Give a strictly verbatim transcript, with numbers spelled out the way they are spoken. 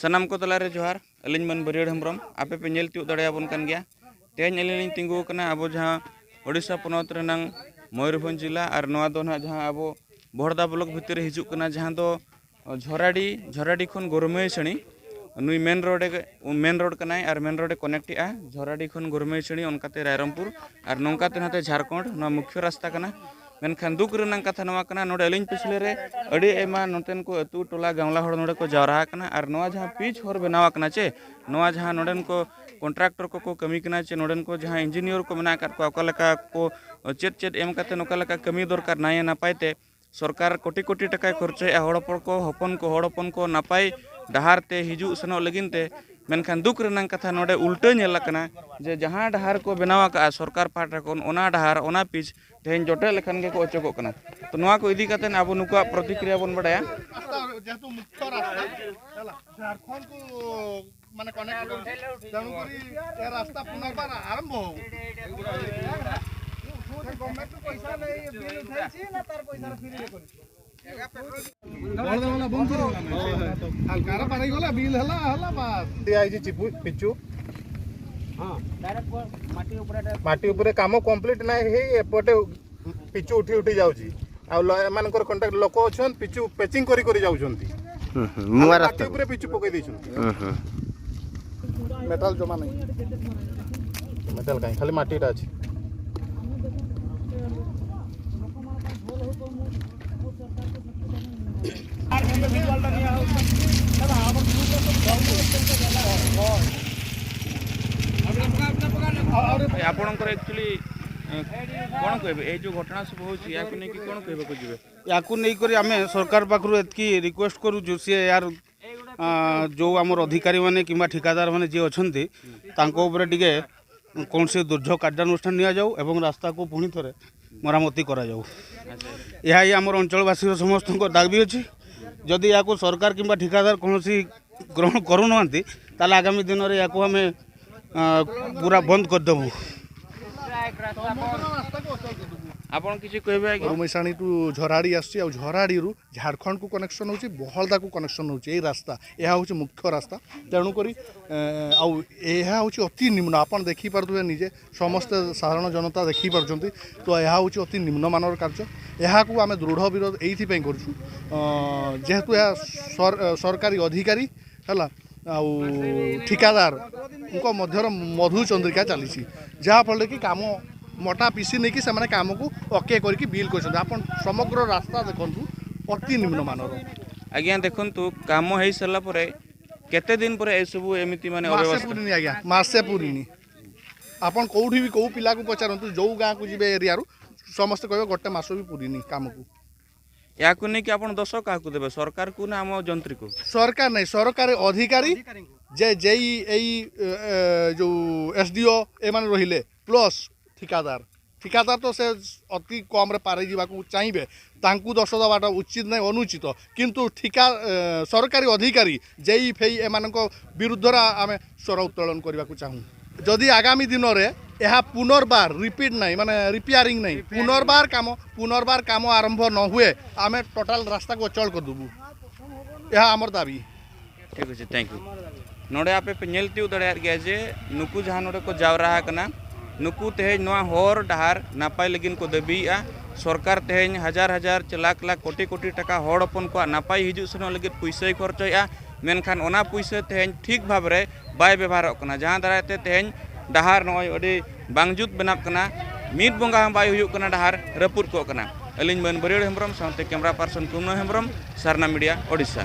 ᱥᱟᱱᱟᱢ ᱠᱚ ᱛᱟᱞᱟᱨᱮ ᱡᱚᱦᱟᱨ᱾ ᱟᱹᱞᱤᱧ ᱢᱟᱹᱱ ᱵᱟᱹᱨᱭᱟᱹᱲ ᱦᱮᱢᱵᱨᱚᱢ, ᱟᱯᱮ ᱯᱮ ᱧᱮᱞ ᱛᱤᱭᱳᱜ ᱫᱟᱲᱮᱭᱟᱵᱚᱱ ᱠᱟᱱ ᱜᱮᱭᱟ᱾ ᱛᱮᱦᱮᱧ ᱟᱹᱞᱤᱧ ᱞᱤᱧ ᱛᱤᱸᱜᱩ ᱟᱠᱟᱱᱟ ᱟᱵᱚ ᱡᱟᱦᱟᱸ ᱳᱰᱤᱥᱟ ᱯᱚᱱᱚᱛ ᱨᱮᱱᱟᱝ ᱢᱚᱭᱩᱨᱵᱷᱚᱸᱡᱽ ᱡᱮᱞᱟ, ᱟᱨ ᱱᱚᱣᱟ ᱫᱚ ᱱᱟᱦᱟᱜ ᱡᱟᱦᱟᱸ ᱟᱵᱚ ᱵᱚᱦᱚᱲᱫᱟ ᱵᱞᱚᱠ ᱵᱷᱤᱛᱤᱨ ᱨᱮ ᱦᱤᱡᱩᱜ ᱠᱟᱱᱟ, ᱡᱟᱦᱟᱸ ᱫᱚ ᱡᱷᱚᱨᱟᱰᱤ, ᱡᱷᱚᱨᱟᱰᱤ ᱠᱷᱚᱱ ᱜᱳᱨᱢᱮᱭᱥᱟᱹᱲᱤ, ᱱᱩᱭ ᱢᱮᱱ ᱨᱳᱰ ᱮ, ᱢᱮᱱ ᱨᱳᱰ ᱠᱟᱱᱟᱭ ᱟᱨ ᱢᱮᱱ ᱨᱳᱰ ᱮ ᱠᱚᱱᱮᱠᱴ ᱮᱜᱼᱟ᱾ ᱡᱷᱚᱨᱟᱰᱤ ᱠᱷᱚᱱ ᱜᱳᱨᱢᱮᱭᱥᱟᱹᱲᱤ, ᱚᱱᱠᱟᱛᱮ ᱨᱟᱭᱨᱚᱝᱯᱩᱨ ᱟᱨ ᱱᱚᱝᱠᱟᱛᱮ ᱱᱟᱛᱮ ᱡᱷᱟᱲᱠᱷᱚᱸᱰ, ᱱᱚᱣᱟ ᱢᱩᱠᱷᱭᱚ ᱨᱟᱥᱛᱟ ᱠᱟᱱᱟ᱾ ᱢᱮᱱᱠᱷᱟᱱ ᱫᱩᱠ ᱨᱮᱱᱟᱜ ᱠᱟᱛᱷᱟ ᱱᱚᱣᱟ ᱠᱟᱱᱟ, ᱱᱚᱰᱮ ᱟᱹᱞᱤᱧ ᱯᱤᱪᱷᱞᱟᱹ ᱨᱮ ᱟᱹᱰᱤ ᱟᱭᱢᱟ ᱱᱚᱛᱮᱱ ᱠᱚ ᱟᱹᱛᱩ ᱴᱚᱞᱟ ᱜᱟᱶᱞᱟ ᱦᱚᱲ ᱱᱚᱰᱮ ᱠᱚ ᱡᱟᱣᱨᱟ ᱟᱠᱟᱱᱟ, ᱟᱨ ᱱᱚᱣᱟ ᱡᱟᱦᱟᱸ ᱯᱤᱪ ᱦᱚᱨ ᱵᱮᱱᱟᱣ ᱟᱠᱟᱱᱟ ᱪᱮ, ᱱᱚᱣᱟ ᱡᱟᱦᱟᱸ ᱱᱚᱰᱮᱱ ᱠᱚ ᱠᱚᱱᱴᱨᱟᱠᱴᱚᱨ ᱠᱚᱠᱚ ᱠᱟᱹᱢᱤ ᱠᱟᱱᱟ ᱪᱮ, ᱱᱚᱰᱮᱱ ᱠᱚ ᱡᱟᱦᱟᱸ ᱤᱧᱡᱤᱱᱤᱭᱟᱨ ᱠᱚ ᱢᱮᱱᱟᱜ ᱟᱠᱟᱫ ᱠᱚᱣᱟ, ᱚᱠᱟ ᱞᱮᱠᱟ ᱠᱚ ᱪᱮᱫ ᱪᱮᱫ ᱮᱢ ᱠᱟᱛᱮ ᱚᱠᱟ ᱞᱮᱠᱟ ᱠᱟᱹᱢᱤ ᱫᱚᱨᱠᱟᱨ ᱱᱟᱭ ᱱᱟᱯᱟᱭ ᱛᱮ, ᱥᱚᱨᱠᱟᱨ ᱠᱳᱴᱤ ᱠᱳᱴᱤ ᱴᱟᱠᱟᱭ ᱠᱷᱚᱨᱪᱟᱭᱮᱫᱼᱟ ᱦᱚᱲ ᱦᱚᱯᱚᱱ ᱠᱚ, ᱦᱚᱯᱚᱱ ᱠᱚ, ᱦᱚᱲ ᱦᱚᱯᱚᱱ ᱠᱚ ᱱᱟᱯᱟᱭ ᱰᱟᱦᱟᱨ ᱛᱮ ᱦᱤᱡᱩᱜ ᱥᱮᱱᱚᱜ ᱞᱟᱹᱜᱤᱫ ᱛᱮ᱾ ᱢᱮᱱᱠᱷᱟᱱ ᱫᱩᱠ ᱨᱮᱱᱟᱜ ᱠᱟᱛᱷᱟ, ᱱᱚᱰᱮ ᱩᱞᱴᱟᱹ ᱧᱮᱞ ᱟᱠᱟᱱᱟ ᱡᱮ ᱡᱟᱦᱟᱸ ᱰᱟᱦᱟᱨ ᱠᱚ ᱵᱮᱱᱟᱣ ᱟᱠᱟᱫᱼᱟ ᱥᱚᱨᱠᱟᱨ ᱯᱟᱦᱴᱟ ᱠᱷᱚᱱ, ᱚᱱᱟ ᱰᱟᱦᱟᱨ, ᱚᱱᱟ ᱯᱤᱪ ᱛᱮᱦᱮᱧ ᱡᱚᱴᱮᱫ ᱞᱮᱠᱷᱟᱱ ᱜᱮᱠᱚ ᱚᱪᱚᱜᱚᱜ ᱠᱟᱱᱟ᱾ ᱛᱚ, ᱱᱚᱣᱟ ᱠᱚ ᱤᱫᱤ ᱠᱟᱛᱮ ᱟᱵᱚ ᱱᱩᱠᱩᱣᱟᱜ ᱯᱨᱚᱛᱤᱠᱨᱤᱭᱟ ᱵᱚᱱ ᱵᱟᱰᱟᱭᱟ᱾ ᱡᱮᱦᱮᱛᱩ ᱢᱩᱠᱷᱭᱚ ᱨᱟᱥᱛᱟ, ᱡᱷᱟᱲᱠᱷᱚᱸᱰ ᱠᱚ ମାନେ କନେକ୍ଟ କରୁଛି। ତେଣୁକରି ଏ ରାସ୍ତା ପୁନର୍ବାର ଆରମ୍ଭ ହଉ। ଗଭର୍ଣ୍ଣମେଣ୍ଟ ପଇସା ନେଇ ବିଲ୍ ଉଠେଇଛି ନା ତାର ପଇସା ଫ୍ରି ଇଏ କରିଛି? ହାଲକାରେ ପାରେଇ ଗଲା, ବିଲ୍ ହେଲା, ହେଲା, ବାସ୍। ଦିଆହେଇଛି ଚିପୁ-, ପିଚୁ। ମାଟି ଉପରେ କାମ କମ୍ପ୍ଲିଟ୍ ନାହିଁ ହେଇ ଏପଟେ ପିଚୁ ଉଠି ଉଠି ଯାଉଛି। ଆଉ ଲ-, ଏମାନଙ୍କର କଣ୍ଟ୍ରାକ୍ଟ ଲୋକ ଅଛନ୍ତି, ପିଚୁ ପେଚିଂ କରି କରି ଯାଉଛନ୍ତି। ହୁଁ, ହୁଁ। ନୂଆ ଆଉ ରାସ୍ତା। ମାଟି ଉପରେ ପିଚୁ ପକେଇ ଦେଇଛନ୍ତି। ହୁଁ, ହୁଁ। ମେଟାଲ ଜମା ନାହିଁ। ମେଟାଲ କାହିଁ, ଖାଲି ମାଟିଟା ଅଛି। ଆପଣଙ୍କର ଆକ୍ଚୁଆଲି, ଏ, କ'ଣ କହିବେ? ଏଇ ଯେଉଁ ଘଟଣା ସବୁ ହେଉଛି, ୟାକୁ ନେଇକି କ'ଣ କହିବାକୁ ଯିବେ? ୟାକୁ ନେଇକରି ଆମେ ସରକାର ପାଖରୁ ଏତିକି ରିକ୍ୱେଷ୍ଟ କରୁଛୁ, ସିଏ ୟାର, ଆ, ଯେଉଁ ଆମର ଅଧିକାରୀମାନେ କିମ୍ବା ଠିକାଦାରମାନେ ଯିଏ ଅଛନ୍ତି, ତାଙ୍କ ଉପରେ ଟିକେ କୌଣସି ଦୃଢ଼ କାର୍ଯ୍ୟାନୁଷ୍ଠାନ ନିଆଯାଉ ଏବଂ ରାସ୍ତାକୁ ପୁଣି ଥରେ ମରାମତି କରାଯାଉ। ଏହା ହିଁ ଆମର ଅଞ୍ଚଳବାସୀର ସମସ୍ତଙ୍କ ଦାବି ଅଛି। ଯଦି ୟାକୁ ସରକାର କିମ୍ବା ଠିକାଦାର କୌଣସି ଗ୍ରହଣ କରୁନାହାନ୍ତି, ତାହେଲେ ଆଗାମୀ ଦିନରେ ୟାକୁ ଆମେ, ଆ, ପୁରା ବନ୍ଦ କରିଦେବୁ। ସମଗ୍ର ରାସ୍ତାକୁ ଅଚଳ କରିଦେବୁ। ଆପଣ କିଛି କହିବେ ଆଜ୍ଞା? ରୁମେଶାଣୀଠୁ ଝରାଡ଼ି ଆସୁଛି, ଆଉ ଝରାଡ଼ିରୁ ଝାଡ଼ଖଣ୍ଡକୁ କନେକ୍ସନ୍ ହେଉଛି, ବହଳଦାକୁ କନେକ୍ସନ୍ ହେଉଛି ଏଇ ରାସ୍ତା। ଏହା ହେଉଛି ମୁଖ୍ୟ ରାସ୍ତା। ତେଣୁକରି ଏ, ଆଉ ଏହା ହେଉଛି ଅତି ନିମ୍ନ, ଆପଣ ଦେଖିପାରୁଥିବେ ନିଜେ, ସମସ୍ତେ ସାଧାରଣ ଜନତା ଦେଖିପାରୁଛନ୍ତି। ତ ଏହା ହେଉଛି ଅତି ନିମ୍ନମାନର କାର୍ଯ୍ୟ। ଏହାକୁ ଆମେ ଦୃଢ଼ ବିରୋଧ ଏଇଥିପାଇଁ କରୁଛୁ, ଅ, ଯେହେତୁ ଏହା ସର- ସରକାରୀ ଅଧିକାରୀ ହେଲା, ଆଉ ଠିକାଦାରଙ୍କ ମଧ୍ୟରେ ମଧୁ ଚନ୍ଦ୍ରିକା ଚାଲିଛି, ଯାହାଫଳରେ କି କାମ ମୋଟା ପିସି ନେଇକି ସେମାନେ କାମକୁ ଓକେ କରିକି ବିଲ୍ କରିଛନ୍ତି। ଆପଣ ସମଗ୍ର ରାସ୍ତା ଦେଖନ୍ତୁ, ଅତି ନିମ୍ନମାନର। ଆଜ୍ଞା, ଦେଖନ୍ତୁ, କାମ ହେଇସାରିଲା ପରେ କେତେ ଦିନ ପରେ ଏସବୁ ଏମିତି ମାନେ ମାସେ ଅବ୍ୟବସ୍ଥା? ପୁରିନି ଆଜ୍ଞା, ମାସେ ପୁରିନି। ଆପଣ କୋଉଠି ବି କୋଉ ପିଲାକୁ ପଚାରନ୍ତୁ, ଯୋଉ ଗାଁକୁ ଯିବେ ଏରିଆରୁ, ସମସ୍ତେ କହିବେ ଗୋଟେ ମାସ ବି ପୁରିନି କାମକୁ। ୟାକୁ ନେଇକି ଆପଣ ଦୋଷ କାହାକୁ ଦେବେ, ସରକାରକୁ ନା ଆମ ଯନ୍ତ୍ରୀକୁ? ସରକାର ନାହିଁ, ସରକାରୀ ଅଧିକାରୀ, ଯେ ଜେଇ, ଏଇ ଏ, ଏ, ଯୋଉ ଏସ୍ ଡି ଓ, ଏମାନେ ରହିଲେ, ପ୍ଲସ୍ ଠିକାଦାର। ଠିକାଦାର ତ ସେ ଅତି କମ୍ରେ ପାରି ଯିବାକୁ ଚାହିଁବେ, ତାଙ୍କୁ ଦୋଷ ଦେବାଟା ଉଚିତ ନାହିଁ, ଅନୁଚିତ। କିନ୍ତୁ ଠିକା ଏ, ସରକାରୀ ଅଧିକାରୀ, ଜେଇ ଫେଇ, ଏମାନଙ୍କ ବିରୁଦ୍ଧରେ ଆମେ ସ୍ୱର ଉତ୍ତୋଳନ କରିବାକୁ ଚାହୁଁ। ଯଦି ଆଗାମୀ ଦିନରେ ଏହା ପୁନର୍ବାର ରିପିଟ୍ ନାହିଁ, ମାନେ ରିପେୟାରିଂ ନାହିଁ, ପୁନର୍ବାର କାମ ପୁନର୍ବାର କାମ ଆରମ୍ଭ ନ ହୁଏ, ଆମେ ଟୋଟାଲ ରାସ୍ତାକୁ ଅଚଳ କରିଦେବୁ। ଏହା ଆମର ଦାବି। ᱴᱷᱤᱠ ᱟᱪᱷᱮ, ᱛᱷᱮᱝᱠ ᱭᱩ᱾ ᱱᱚᱰᱮ ᱟᱯᱮ ᱯᱮ ᱧᱮᱞ ᱛᱤᱭᱳᱜ ᱫᱟᱲᱮᱭᱟᱜ ᱜᱮᱭᱟ ᱡᱮ ᱱᱩᱠᱩ ᱡᱟᱦᱟᱸ ᱱᱚᱰᱮ ᱠᱚ ᱡᱟᱣᱨᱟ ᱟᱠᱟᱱᱟ, ᱱᱩᱠᱩ ᱛᱮᱦᱮᱧ ᱱᱚᱣᱟ ᱦᱚᱨ ᱰᱟᱦᱟᱨ ᱱᱟᱯᱟᱭ ᱞᱟᱹᱜᱤᱫ ᱠᱚ ᱫᱟᱹᱵᱤᱭᱮᱫᱼᱟ᱾ ᱥᱚᱨᱠᱟᱨ ᱛᱮᱦᱮᱧ ᱦᱟᱡᱟᱨ ᱦᱟᱡᱟᱨ, ᱪᱮ ᱞᱟᱠᱷ ᱞᱟᱠᱷ, ᱠᱳᱴᱤ ᱠᱳᱴᱤ ᱴᱟᱠᱟ ᱦᱚᱲ ᱦᱚᱯᱚᱱ ᱠᱚᱣᱟᱜ ᱱᱟᱯᱟᱭ ᱦᱤᱡᱩᱜ ᱥᱮᱱᱚᱜ ᱞᱟᱹᱜᱤᱫ ᱯᱩᱭᱥᱟᱹᱭ ᱠᱷᱚᱨᱪᱚᱭᱮᱫᱼᱟ, ᱢᱮᱱᱠᱷᱟᱱ ᱚᱱᱟ ᱯᱩᱭᱥᱟᱹ ᱛᱮᱦᱮᱧ ᱴᱷᱤᱠ ᱵᱷᱟᱵᱽ ᱨᱮ ᱵᱟᱭ ᱵᱮᱵᱷᱟᱨᱚᱜ ᱠᱟᱱᱟ, ᱡᱟᱦᱟᱸ ᱫᱟᱨᱟᱭ ᱛᱮ ᱛᱮᱦᱮᱧ ᱰᱟᱦᱟᱨ ᱱᱚᱜᱼᱚᱭ ᱟᱹᱰᱤ ᱵᱟᱝ ᱡᱩᱛ ᱵᱮᱱᱟᱜ ᱠᱟᱱᱟ᱾ ᱢᱤᱫ ᱵᱚᱸᱜᱟ ᱦᱚᱸ ᱵᱟᱭ ᱦᱩᱭᱩᱜ ᱠᱟᱱᱟ, ᱰᱟᱦᱟᱨ ᱨᱟᱹᱯᱩᱫ ᱠᱚᱜ ᱠᱟᱱᱟ᱾ ᱟᱹᱞᱤᱧ ᱢᱟᱹᱱ ᱵᱟᱹᱨᱭᱟᱹᱲ ᱦᱮᱢᱵᱨᱚᱢ ᱥᱟᱶᱛᱮ ᱠᱮᱢᱨᱟ ᱯᱟᱨᱥᱚᱱ ᱠᱩᱢᱱᱟᱹ ᱦᱮᱢᱵᱨᱚᱢ, ᱥᱟᱨᱱᱟ ᱢᱤᱰᱤᱭᱟ, ᱳᱰᱤᱥᱟ᱾